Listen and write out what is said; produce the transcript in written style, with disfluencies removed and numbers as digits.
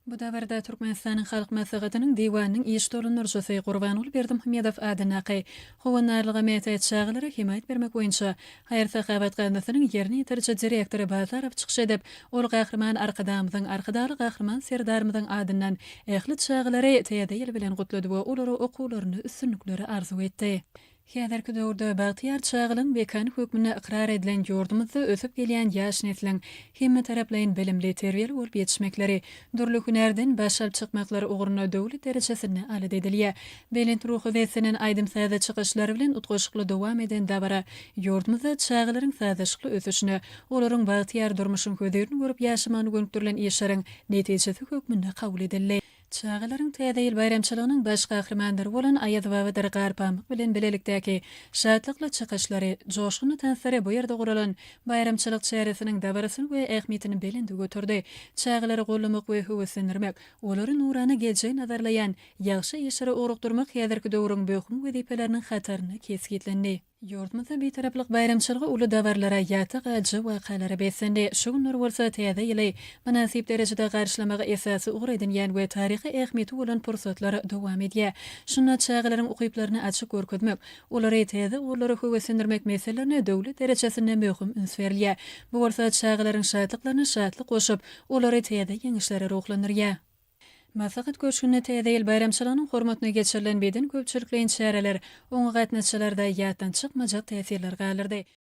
Bu dabarada Türkmenistanyň Halk Maslahatynyň Diwanynyň iş dolandyryjysy Gurbanguly Berdimuhamedow adyndaky Howandarlyga mätäç çagalara hemaýat bermek boýunça haýyr-sahawat gaznasynyň ýerine ýetiriji direktory Bazarow çykyş edip, ol Gahryman Arkadagymyzyň, Arkadagly Gahryman Serdarymyzyň adyndan ähli çagalary Täze ýyl bilen gutlady we olara okuwlarynda üstünlikleri arzuw etdi. Häzirki döwürde bagtyýar çagalygyň mekany hökmünde ykrar edilen ýurdumyzda ösüp gelýän ýaş nesliň hemmetaraplaýyn bilimli, terbiýeli bolup ýetişmekleri, dürli hünärden baş alyp çykmaklary ugrunda döwlet derejesinde alada edilýär. Belent ruha beslenen aýdym-sazly çykyşlar bilen utgaşykly dowam eden dabara ýurdumyzda çagalaryň sazlaşykly ösüşine, olaryň bagtyýar durmuşyň hözirini görüp ýaşamagyna gönükdirilen işleriň netijesi hökmünde kabul edildi. Çagalaryň Täze ýyl baýramçylygynyň baş gahrymanlary bolan Aýazbabadyr Garpamyk bilen bilelikdäki şatlykly çykyşlary, joşgunly tanslary bu ýerde guralan baýramçylyk çäresiniň dabarasyny we ähmiýetini belende göterdi. Çagalary goldamak we höweslendirmek, olary nurana geljegi nazarlaýan ýagşy işlere ugrukdyrmak häzirki döwrüň möhüm wezipeleriniň hatarynda kesgitlendi. Ýurdumyzda Bitaraplyk baýramçylygy uly dabaralara, ýatda galyjy wakalara beslendi. Şu günler bolsa Täze ýyly mynasyp derejede garşylamagy esasy ugur edinýän we taryhy ähmiýeti bolan pursatlar dowam edýär. Şunda çagalaryň ukyplaryny açyp görkezmek, olary täze ugurlara höweslendirmek meselelerine döwlet derejesinde möhüm üns berilýär. Bu bolsa çagalaryň şatlyklaryna şatlyk goşup, olary täze ýeňişlere ruhlandyrýar. Maslahat köşgünde Täze ýyl baýramçylygynyň hormatyna geçirilen beden köpçülikleýin çäreler oňa gatnaşyjylarda ýatdan çykmajak täsirler galdyrdy.